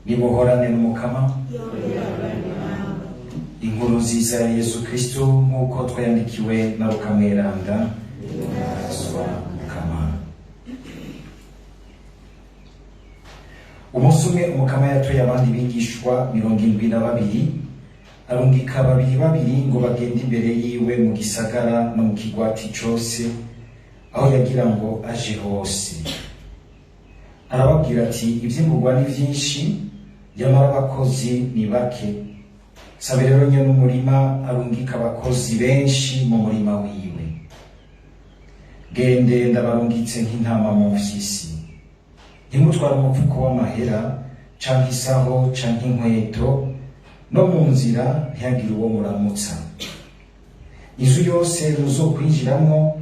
Nimuhorane n'Umukama. Inkuru nziza ya Yesu Kristo nk'uko twayandikiwe na Luka Mweranda. Mukama. Umunsi umwe Umukama yatoye abandi bigishwa 72, arungika babiri babiri ngo bagende imbere yiwe mu gisagara no mu kigwati cose aho yagira ngo aje hose. Arababwira ati: ivyimburwa ni vyinshi, nyamara abakozi ni bake. Sabe rero nyene umurima arungika abakozi benshi mu murima wiwe. Gende, ndabarungitse nk'intama mu mfyisi. Ntimutware umufuko w'amahera canke isaho canke inkweto, no mu nzira ntihagire uwo muramutsa. Inzu yose muzokwinjiramwo,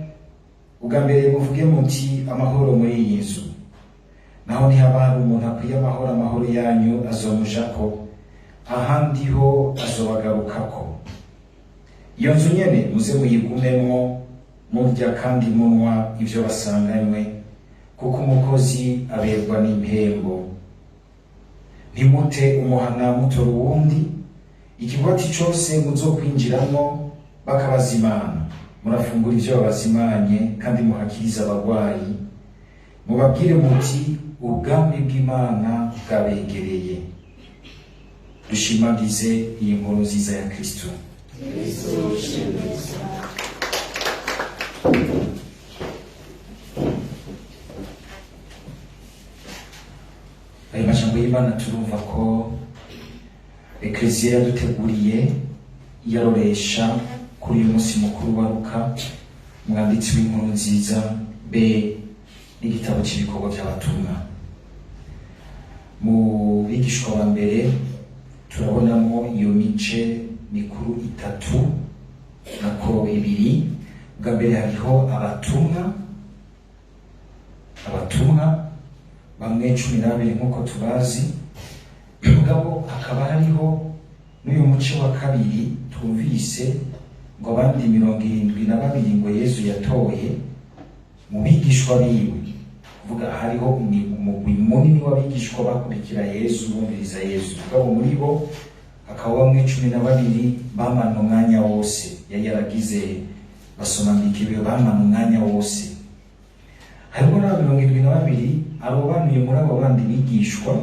ubwa mbere muvuge muti: amahoro muri iyi nzu. Naho ntihaba hari umuntu akwiye amahoro, amahoro yanyu azomujako, ahandi ho azobagarukako. Iyo nzu nyene muze muyigumemwo, murya kandi munwa ivyo basanganywe, kuko umukozi aberwa n'impembo. Ntimute umuhana mutora uwundi. Ikigwati cose muzokwinjiramwo bakabazimana, murafungura ivyo babazimanye, kandi muhakirize abagwayi. Mubabwire muti: ubwami bw'Imana bwabegereye. Dushimagize iyi nkuru nziza ya Kristo. Ayo majambo y'Imana turumva ko Ekleziya yaduteguriye yaroresha kuri uyu munsi mukuru wa Luka, umwanditsi w'inkuru nziza be n'igitabo cy'ibikorwa by'abatumwa. Mu bigishwa ba mbere turabonamo iyo mice mikuru itatu, nako ibiri. Bwa mbere hariho abatumwa bamwe 12 nk'uko tubazi, mugabo hakaba hariho n'uyu muce wa kabiri twumvise ngo abandi 72 ngo Yezu yatoye mu bigishwa biwe. Kuvuga hariho umugwi munini w'abigishwa bakurikira Yezu, bumviriza Yezu, mugabo muri bo hakaba bamwe 12 bamana umwanya wose yari yaragize, basoma mbikiwe, bamana umwanya wose. Harimo n'aba 72 arobanuye muri abo bandi bigishwa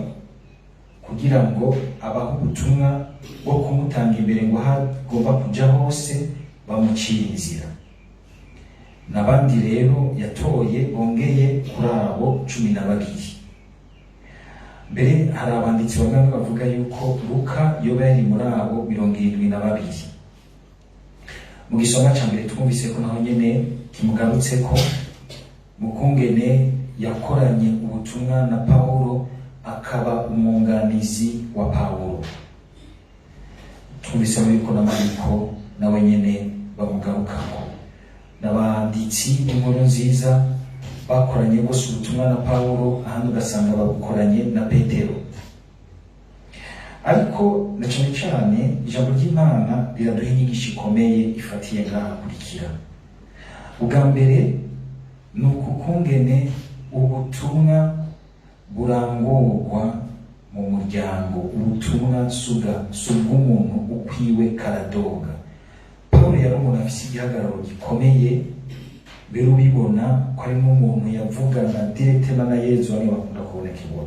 kugira ngo abahe ubutumwa bwo kumutanga imbere, ngo hagomba kuja hose bamucira inzira. N'abandi rero yatoye bongeye kuri abo 12. Mbere hari abanditsi bamwe bavuga yuko Luka yoba yari muri abo 72. Mu gisomwa ca mbere twumvise ko naho nyene kimugarutseko mu kungene yakoranye ubutumwa na Pawulo, akaba umwunganizi wa Pawulo. Twumvise yuko na Mariko nawe nyene bamugarukako. N'abanditsi b'inkuru nziza bakoranye rwose ubutumwa na Pawulo, ahandi ugasanga babukoranye na Petero. Ariko na cane cane ijambo ry'Imana riraduha inyigisho ikomeye ifatiye ngaha kurikira. Ubwa mbere ni ukukungene ubutumwa burangurwa mu muryango. Ubutumwa si ubw'umuntu ukwiwe karadoga. Pawulo yari umuntu afise igihagararo gikomeye, mbere ubibona ko ari nk'umuntu yavugana directement na Yezu. Bamwe bakunda kubonekerwa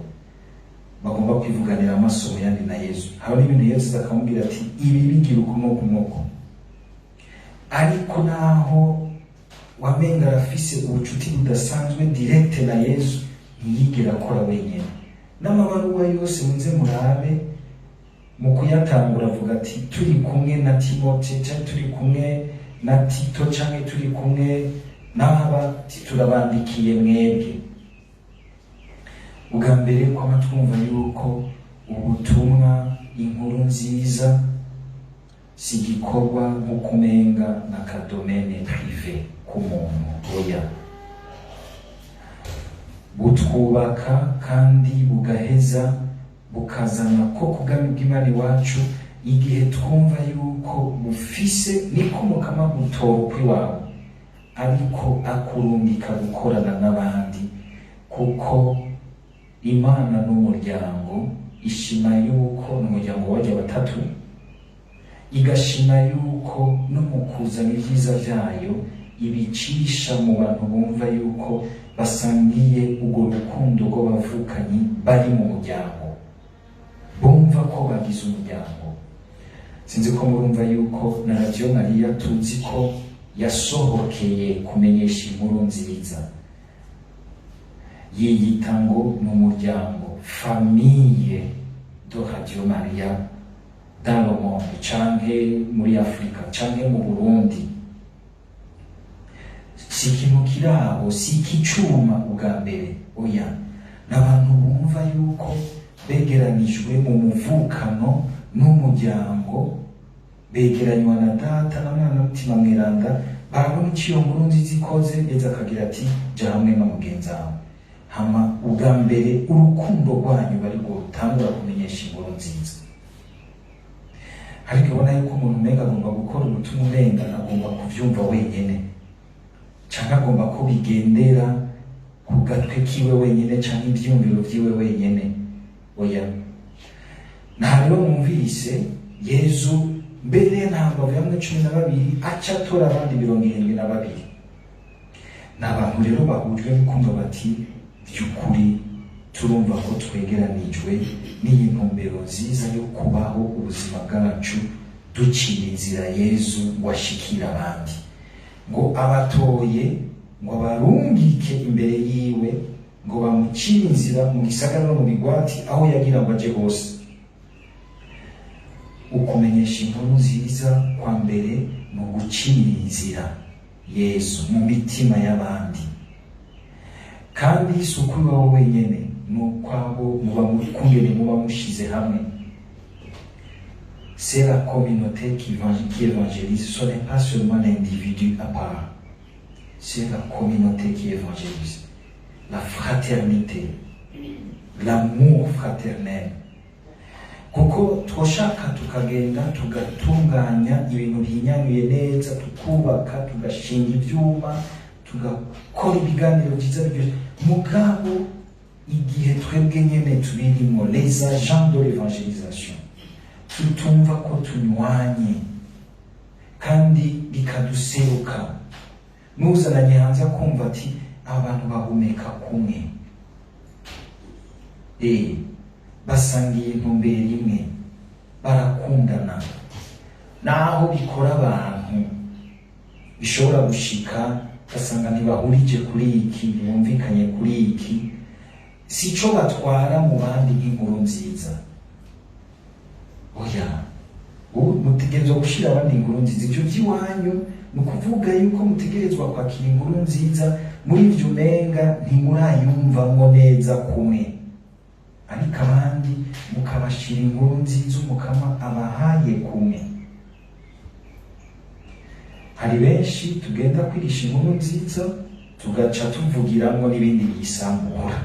bagomba kwivuganira amaso mu yandi na Yezu. Hari n'ibintu Yezu akamubwira ati: ibi bigira uku n'uku n'uku. Ariko naho wamenga arafise ubucuti budasanzwe direct na Yezu, ntiyigera akora wenyine. N'amabaruwa yose muze murabe, mu kuyatangura avuga ati: turi kumwe na Timote, canke turi kumwe na Tito, canke turi kumwe n'aba, turabandikiye mwebwe. Ubwa mbere kwama twumva yuko ubutumwa, inkuru nziza, si igikorwa nk'ukumenga na ka domaine privé k'umuntu. Oya, butwubaka kandi bugaheza bukazana ko kubwami bw'Imana iwacu, igihe twumva yuko bufise niko Mukama gutora ukwiwawe, ariko akurungika gukorana n'abandi, kuko Imana n'umuryango. Ishima yuko ni umuryango wajya batatu, igashima yuko no mu kuzana ibyiza byayo ibicisha mu bantu bumva yuko basangiye urwo rukundo rw'abavukanyi, bari mu muryango, bumva ko bagize umuryango. Sinzi ko murumva yuko na Radiyo Mariya tuzi ko yasohokeye kumenyesha inkuru nziza, yiyita ngo ni umuryango, famille de Radio Maria dans le monde, canke muri Afrika, canke mu Burundi. Si ikintu kiri aho, si ikicuma ubwa mbere, oya. Ni abantu bumva yuko begeranijwe mu muvukano n'umuryango, begeranywa na Data na Mwana n'Mutima Mweranda. Barabona icyo iyo nkuru nziza ikoze, ndetse akagira ati: "Jya hamwe na mugenzi wawe." Hama ubwa mbere urukundo rwanyu bari rwo rutangura kumenyesha inkuru nziza. Ariko ubona yuko umuntu umenga agomba gukora ubutumwa, umenga agomba kuvyumva wenyene, canke agomba ko bigendera ku gatwe kiwe wenyene, canke ivyiyumviro vyiwe wenyene. Oya. Nta rero mwumvise Yezu mbere ntabwo avuye 12, aca atora abandi 72. Ni abantu rero bahujwe no kumva bati: "By'ukuri turumva ko twegeranijwe n'iyi ntumbero nziza yo kubaho ubuzima bwacu duciye inzira Yezu ngo ashikire abandi." Ngo abatoye ngo abarungike imbere yiwe, ngo bamucire inzira mu gisagara no mu bigwati aho yagira ngo aje hose. Ukumenyesha inkuru nziza kwa mbere ni ugucira inzira Yezu mu mitima y'abandi. Kandi si ukuri wawe wenyene, ni ukwabo muba kungene muba mushize hamwe. C'est la communauté qui évangélise, ce n'est pas seulement l'individu à part, c'est la communauté qui évangélise, la fraternité, l'amour fraternel. Kuko twoshaka tukagenda tugatunganya ibintu bihinyanyuye neza, tukubaka, tugashinga ibyuma, tugakora ibiganiro byiza biryoshye, mugabo igihe twebwe nyene tubirimo, les agents de l'évangélisation, tutumva ko tunywanye kandi bikaduseruka, n'uzananye hanze akumva ati: "Aba bantu bahumeka kumwe, basangiye intumbero imwe, barakundana." Naho bikora abantu bishobora gushika basanga ntibahurije kuri iki, ntibumvikanye kuri iki, si cyo batwara mu bandi nk'inkuru nziza. Oya, ubu mutegerezwa gushyira abandi inkuru nziza. Ibyo by'iwanyu ni ukuvuga yuko mutegerezwa kwakira inkuru nziza muri ibyo umenga ntimurayumvamo neza kumwe, ariko abandi mukabashira inkuru nziza Umukama abahaye kumwe. Hari benshi tugenda kwigisha inkuru nziza, tugaca tuvugiramwo n'ibindi biyisambura,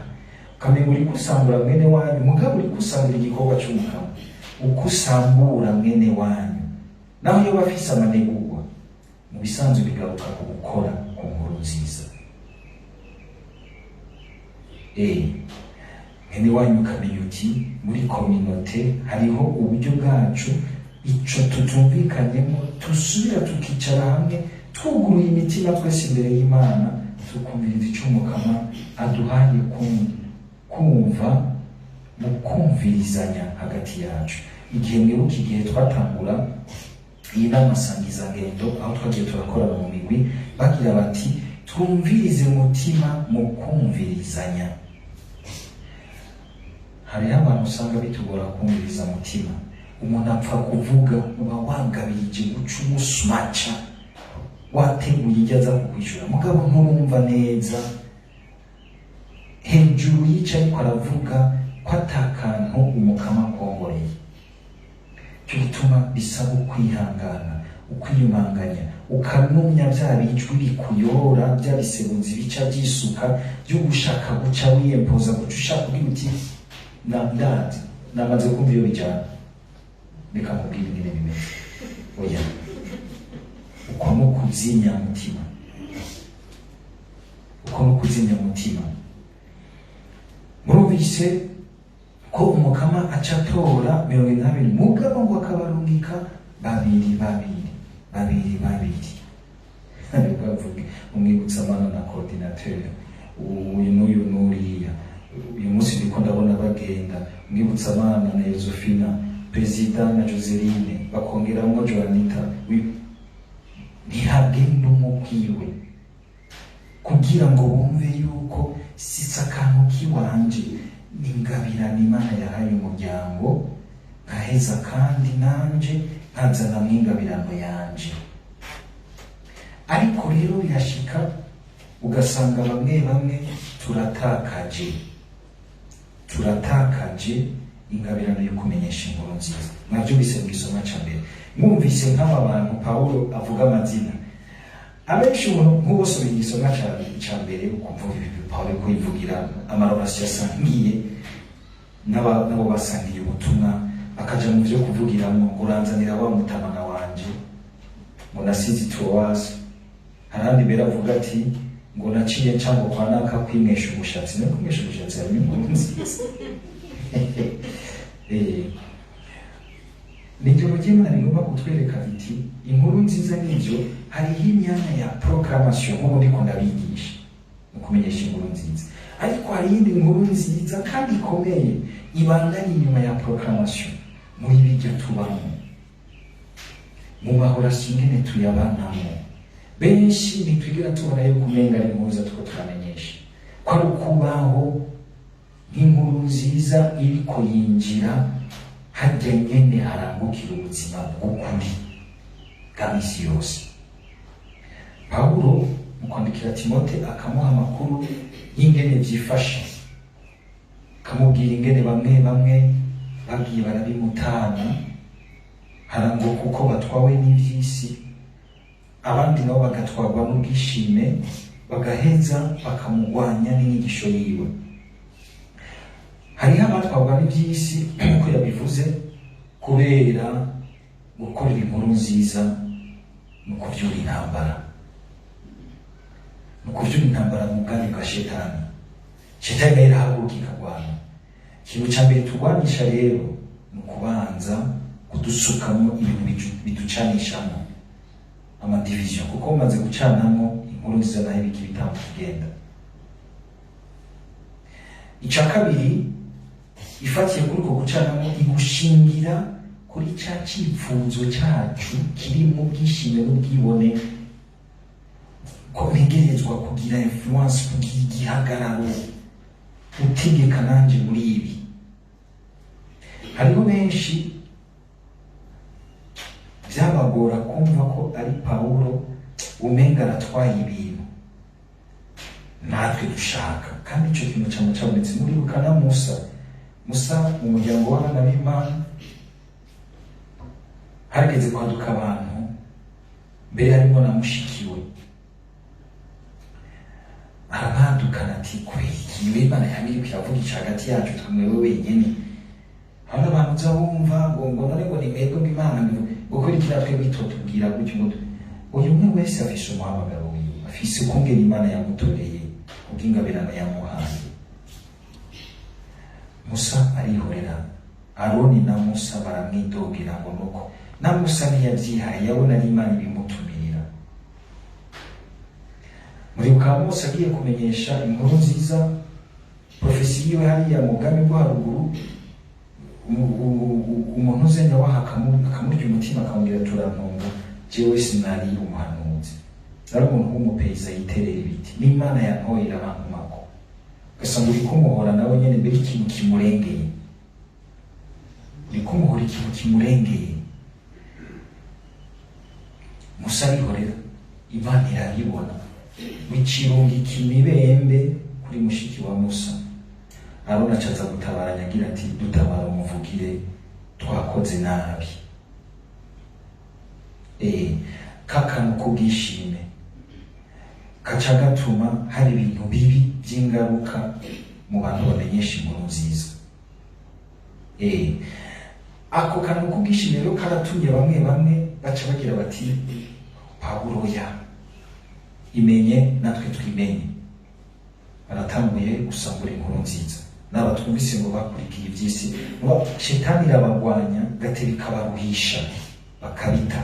ukamenya uri gusambura mwene wanyu, mugabo uri gusambura igikorwa cy'Umukama. Uko usambura mwene wanyu, naho iyo bafise amanegurwa, mu bisanzwe bigaruka ku gukora ku nkuru nziza. Mwene wanyu ukamenya uti: "Muri communauté hariho uburyo bwacu, ico tutumvikanyemo tusubira tukicara hamwe, twuguruye imitima twese imbere y'Imana, tukumviriza ico Umukama aduhaye kumva mu kumvirizanya hagati yacu." Igihe mwibuka igihe twatangura iyi nama sangizangendo, aho twagiye turakorana mu migwi, bagira bati: "Twumvirize mutima mu kumvirizanya." Hariho abantu usanga bitugora kumviriza mutima. Umuntu apfa kuvuga, uba wagabirije guca umusmaca, wateguye ijya aza kukwishura, mugabo nturumva neza hejuru y'ico ariko aravuga ko atakantu Umukama akongoreye. Cyo gituma bisaba ukwihangana, ukwiyumanganya, ukanumya bya bijwi bikuyora, bya bisebuzi bica byisuka byo gushaka guca wiyempoza, guca ushaka kugira uti: "Na ndazi, namaze kumva iyo bijyana, reka nkubwire ingene bimeze." Oya, uko ni ukuzimya mutima, uko ni ukuzimya mutima. Murumvise ko Ko Umukama aca atora 72, mugabo ngo akabarungika babiri babiri, babiri babiri. Nibwo avuga umwibutsamana na coordinateur, uyu n'uyu n'uriya. Uyu munsi ndiko ndabona bagenda umwibutsamana na Yosefina, perezida na Joseline, bakongeramwo Joanita. Ntihagenda umukwiwe kugira ngo bumve yuko sisa akantu k'iwanje, ni ingabirano Imana yahaye umuryango, nkaheza kandi nanje nkazana mw'ingabirano yanje. Ariko rero birashika ugasanga bamwe bamwe turatakaje ingabirano yo kumenyesha inkuru nziza. Mwavyumvise mu gisoma ca mbere, mwumvise nk'aba bantu Pawulo avuga amazina abenshi. Umuntu nk'ubusomye igisoma ca mbere ukumva ibi Pawulo ko yivugira amarorasi yasangiye n'abo basangiye ubutumwa, akaja mu vyo kuvugiramwo ngo uranzanira wa mutamana wanje ngo nasize Troas. Harandi mbere avuga ati ngo naciye nca ngo kwa naka kwimwesha umushatsi. No kwimwesha umushatsi harimo inkuru nziza. Ni ijambo ry'Imana rigomba kutwereka riti inkuru nziza n'ivyo. Hariho imyanya ya proclamation, nk'ubu ndiko ndabigisha mu kumenyesha inkuru nziza, ariko hari iyindi nkuru nziza kandi ikomeye ibandanya inyuma ya proclamation, muri bijya tubamo mu mahorasi, ingene tuyabanamo. Benshi ntitwigera tubona yuko umenga ari inkuru nziza tuko turamenyesha, ko ari ukubaho nk'inkuru nziza iriko yinjira harya nyene harangukira ubuzima bw'ukuri bwa misi yose. Pawulo mu kwandikira Timote akamuha amakuru y'ingene vyifashe, akamubwira ingene bamwe bamwe bagiye barabimutana harango kuko batwawe n'ivy'isi, abandi nabo bagatwarwa n'ubwishime, bagaheza bakamugwanya n'inyigisho yiwe. Hariho abatwarwa n'ivy'isi nk'uko yabivuze, kubera gukorera inkuru nziza mu kuvyura intambara, mu kuvyura intambara mu bwami bwa Shetani. Shetani nayo irahaguruka ikagwana. Ikintu ca mbere turwanisha rero ni ukubanza kudusukamwo ibintu biducanishamo ama division, kuko mumaze gucanamwo, inkuru nziza nayo ibika ibitambo kugenda. Ica kabiri ifatiye kuri uko gucanamo, igushingira kuri ca cipfuzo cacu kiri mu bwishime n'ubwibone, ko ntegerezwa kugira influence, kugira igihagararo, gutegeka nanje muri ibi. Hariho benshi byabagora kumva ko ari Pawulo umenga aratwaye ibintu natwe dushaka, kandi ico kintu cama cabonetse. Muribuka na Musa. Musa mu muryango w'abana b'Imana harigeze kwaduka abantu, mbere harimo na mushikiwe, aramwadukana ati: "Kubera iki Imana yaba iriko iravugisha hagati yacu twemwewe wenyene?" Hari n'abantu uza wumva ngo none ngo ni mwebwe ngo Imana ngo kubera iki natwe bitotubwira gutyo? Ngo uyu umwe wese afise umuhamagaro wiwe, afise ukungene Imana yamutoreye kubw'ingabirano yamuhaye. Musa arihorera. Aroni na Musa baramwidogera ngo nuko na Musa ntiyavyihaye, yabona ari Imana ibimutumirira. Muribuka Mose agiye kumenyesha inkuru nziza, prophétie yiwe hariya mu bwami bwo haruguru, umuntu uzenya waha akamurya umutima, akamubwira: "Turantunga, jewe sinari umuhanuzi, nari umuntu w'umupeyisa yiterera ibiti, n'Imana yantoye irabantumako." Ugasanga uri kumuhora nawe nyene mbere ikintu kimurengeye, uri kumuhora ikintu kimurengeye. Musa arihorera, Imana irabibona, wicirungika imibembe kuri mushiki wa Musa. Aroni acaza gutabaranya agira ati: "Dutabara, umuvugire, twakoze nabi." Kakantu k'ubwishime kaca gatuma hari ibintu bibi by'ingaruka mu bantu bamenyesha inkuru nziza. Ako kantu k'ubwishime rero karatumye bamwe bamwe baca bagira bati: "Pawulo ya imenye natwe twimenye." Baratanguye gusambura inkuru nziza. Naba twumvise ngo bakurikiye iby'isi, ngo shetani irabagwanya gatera ikabaruhisha bakabita.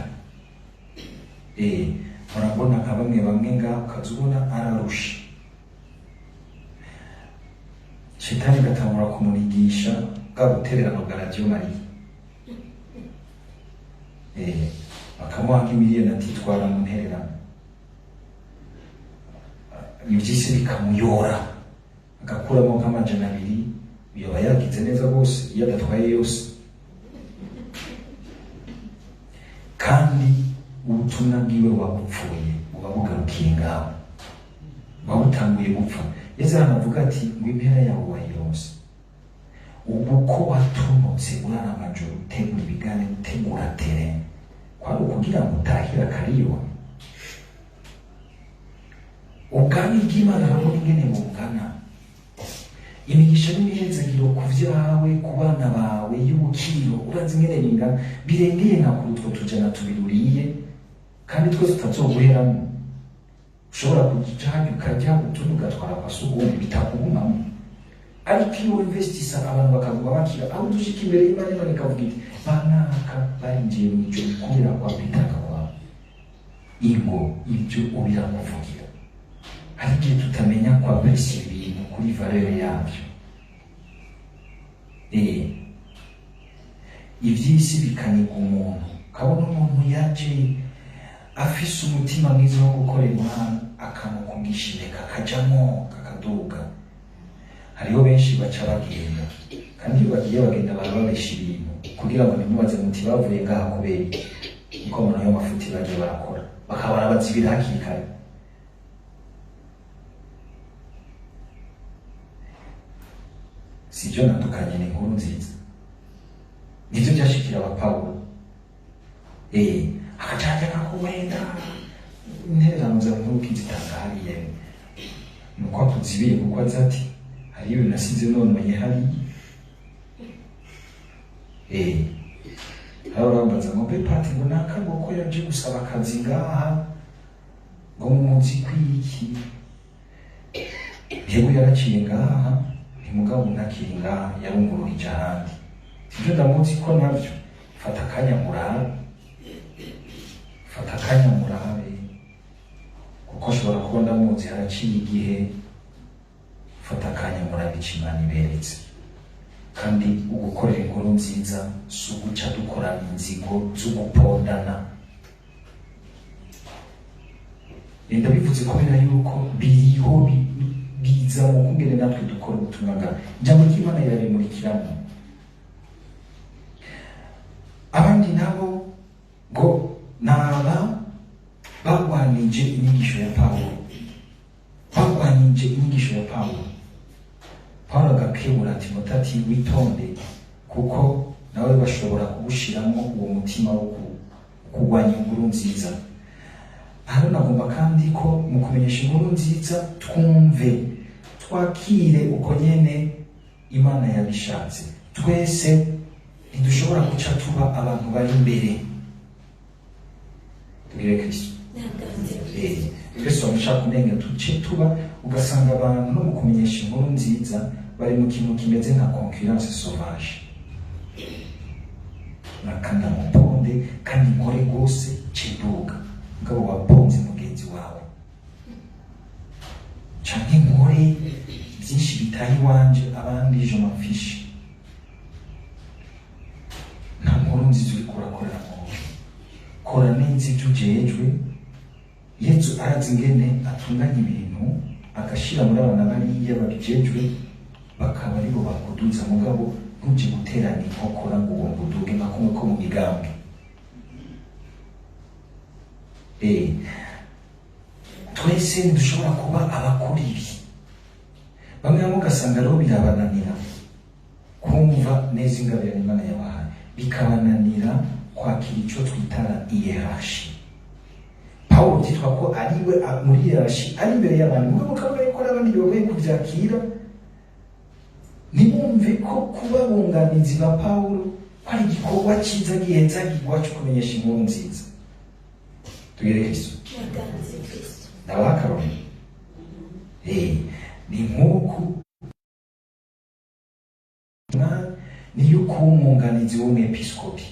Murabona nka bamwe bamwe ngaho ukaza ubona ararusha, shetani igatangura kumunigisha bwa butererano bwa Radiyo Mariya, bakamuha nk'imiliyoni atitwara mu ntererano, iby'isi bikamuyora, agakuramo nk'200. Yoba yagize neza rwose iyo adatwaye yose. Kandi ubutumwa bwiwe buba bupfuye, buba bugarukiye ngaho, buba butanguye gupfa. Yezu hano avuga ati ngo impera yawe wayironse. Ubu ko watunutse urara amajoro utegura ibiganiro, utegura terrain, kwari ukugira ngo utahire akariyoni. Ubwami bw'Imana urabona ingene bungana, imigisha n'imihezagiro ku vyawe, ku bana bawe, y'ubukiro, urazi ingene bingana, birengeye nka kuri utwo 200 uriye, kandi twese tutazoguheramo. Ushobora kuja harya ukarya utundi ugatwara kwa sugumwe, bitakugumamo. Ariko iyo investisa abantu bakaguma bakira, aho dushika imbere y'Imana, Imana ikavuga iti banaka barinjiye mu ijuru kubera kwa kwitanga kwawe. Ingo ibyo ubirakuvugira. Hari igihe tutamenya kwa apprécier ibintu kuri valeur yabyo. Ivy'isi bikaniga umuntu, ukabona umuntu yaje afise umutima mwiza wo gukora Imana, akamukungishireka akajamwo kakaduga. Hariho benshi baca bagenda, kandi iyo bagiye bagenda barababesha ibintu kugira ngo ntimubaze muti bavuye ngaha kubera iki, niko umuntu ayo mafuti bagiye barakora, bakaba barabazibira hakiri kare. Sibyo natukanye, ni inkuru nziza, nivyo byashikira aba Pawulo. Akacanja kakuwenda intererano za nkuru ukizitanga hariya, nuko akuzibiye, kuko azi ati hari ibintu nasize nononye hariya. Hari urambaza ngo mbe pati ngo naka ngo ko yaje gusaba akazi ngaha ngo mumuzi kwiki, yego yaraciye ngaha, ntimugabo ntakiri ngaha, yarungururije ahandi, sibyo ndamuzi ko navyo. Fata akanya murabe, fata akanya murabe, kuko ashobora kuba ndamuzi haraciye igihe. Fata akanya murabe ico Imana iberetse. Kandi ugukorera inkuru nziza si uguca dukorana inzigo z'ugupondana. Ndabivuze kubera yuko biriho biza mu kungene natwe dukora ubutumwa bwawe. Ijambo ry'Imana rirabimurikiramo. Abandi nabo ngo naba bagwanije inyigisho ya Pawulo, bagwanije inyigisho ya Pawulo. Pawulo agakebura Timote ati witonde, kuko nawe bashobora kugushiramo uwo mutima wo kurwanya inkuru nziza. Hano nagomba kandi ko mu kumenyesha inkuru nziza twumve, twakire uko nyene Imana yabishatse. Twese ntidushobora guca tuba abantu bari imbere. Tugire Kristo. Twese bamushaka kumenga tuce tuba, ugasanga abantu no mu kumenyesha inkuru nziza bari mu kintu kimeze nka concurrence sauvage. Nakanda muponde kandi nkore rwose ceduga, mugabo waponze mugenzi wawe, canke nkore byinshi bitaye iwanje abandi je m'en fiche. Nta nkuru nziza uriko urakorera mu kora neza ibyo ujejwe. Yezu arazi ingene atunganya ibintu, agashira muri abana bariya babijejwe, bakaba aribo bakuduza, mugabo ntuje guterana inkokora ngo uwo nguduge nka kumwe ko mu migambwe. Twese ntidushobora kuba abakora ibi. Bamwe bamwe ugasanga rero birabananira kumva neza ingabire Imana yabahaye, bikabananira kwakira ico twitara iyerashi. Pawulo byitwa ko ariwe muri iyerashi ari imbere y'abantu, mugabo ukabona yuko n'abandi bagoye kuvyakira, ntibumve ko kuba bunganizi ba Pawulo ko ari igikorwa ciza gihezagirwa co kumenyesha inkuru nziza. Tugire Kristo. Ndabaha akarorero. Ni nk'uku. Niyo kuba umwunganizi w'umwepiskopi,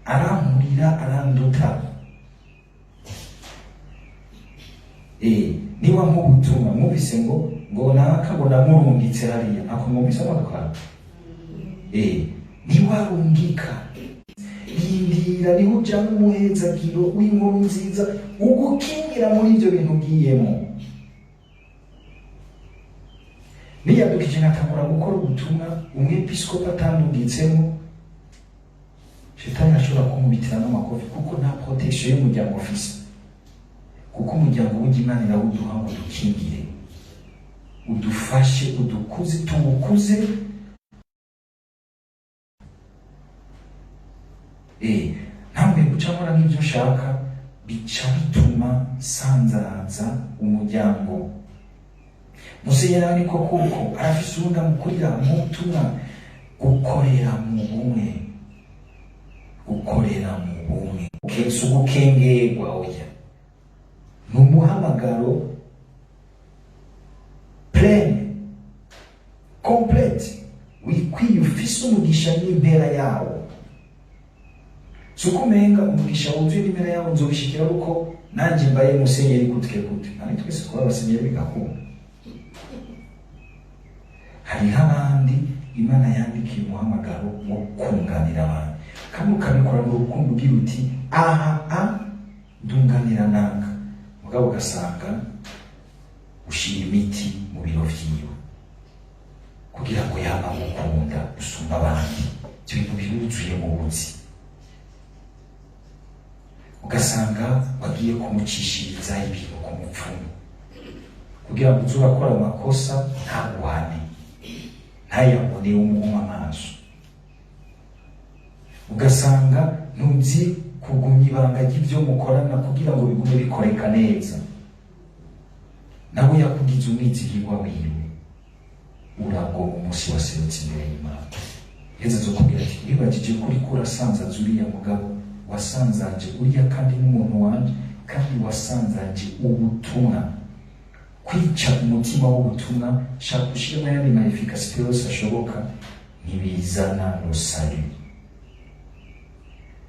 arankurira, aranduta. Niba nk'ubutumwa mwumvise ngo naka ngo namurungitse hariya, ntako mwumvise amadukara. Niwarungika, rindira, niho ujyamo umuhezagiro w'inkuru nziza ugukingira muri ibyo bintu ugiyemo. Niyadukije nkatangura gukora ubutumwa umwepiskopi atandungitsemo, shetani ashobora kumubitira n'amakofi, kuko nta protection y'umuryango ufise, kuko umuryango w'Imana irawuduha ngo dukingire, udufashe, udukuze, tuwukuze. Ntabwo guca nkora nk'ibyo nshaka, bica bituma sanzaza umuryango. Musenyeri nawe niko, kuko arafise uwundi amukurira mu butumwa, gukorera mu bumwe, gukorera mu bumwe si ugukengerwa, oya, ni umuhamagaro plein complete wikwiye, ufise umugisha n'impera yawo. Si uko umenga umugisha wuzuye n'impera yawo nzobishikira uko nanjye mbaye musenyeri gutwe gute, kandi twese kuba abasenyeri bigakunda. Hariho abandi Imana yandikiye umuhamagaro wo kunganira abantu, kandi ukabikora mu rukundo ugira uti aha a ndunganira naka, mugabo ugasanga ushyira imiti mu biro vyiwe kugira ngo yaba agukunda gusumba abandi. Ibyo bintu biruzuye mu buzi, ugasanga wagiye kumucishiriza ibintu ku mupfumu kugira ngo uze urakora amakosa ntaguhane, ntayabone, umuhuma amaso. Ugasanga ntuzi kugumya ibanga ry'ibyo mukorana kugira ngo bigume bikoreka neza, nawe yakugize umwizigirwa wiwe. Uragoma umunsi waserutse imbere y'Imana, yeze azokubwira ati wibagije kuri ko urasanzaza uriya mugabo, wasanzaje uriya kandi n'umuntu wanje, kandi wasanzaje ubutumwa. Kwica umutima w'ubutumwa, shaka ushyiremo ayandi ma efficacité yose ashoboka, ntibizana le salut.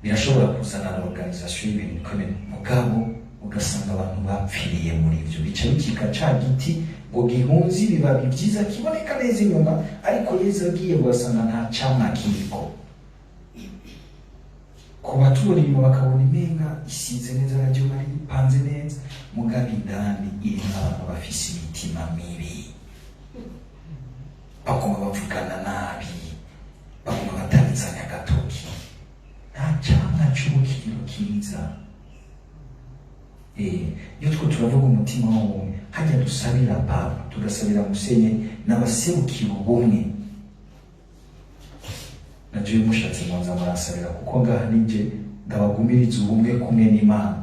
Birashobora kuzana l'organisation y'ibintu bikomeye, mugabo ugasanga abantu bapfiriye muri ibyo, bica bikika ca giti ngo gihunze ibibabi byiza kiboneka neza inyuma, ariko Yezu agiye ugasanga nta camwa kiriko. Ku batubona inyuma bakabona imenga isize neza, radiyo bari ipanze neza, mugabo indani irimo abantu bafise imitima mibi, baguma bavugana nabi, baguma batanizanya agatoki, nta camwa c'ubukiriro kiza. Iyo two turavuga umutima w'ubumwe, hajya dusabira papa, tugasabira musenyeri n'abaserukira ubumwe, naje mushatse mwanza muransabira, kuko ngaha nije ndabagumiriza ubumwe kumwe n'Imana.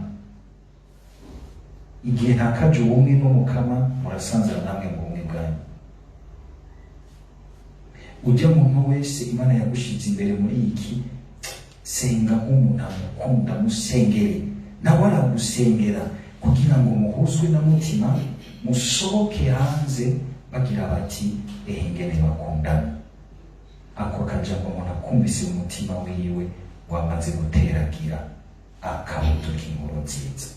Igihe ntakaje ubumwe n'Umukama, murasanzara namwe mu bumwe bwanyu. Ujya muntu wese Imana yagushize imbere muri iki, senga nk'umuntu amukunda, musengere, nawe aragusengera, kugira ngo muhuzwe na mutima, musohoke hanze bagira bati ehe ngene bakundana. Ako kajambo umuntu akumvise mu mutima wiwe wamaze guteragira akabuto k'inkuru nziza.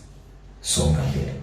Songa mbere.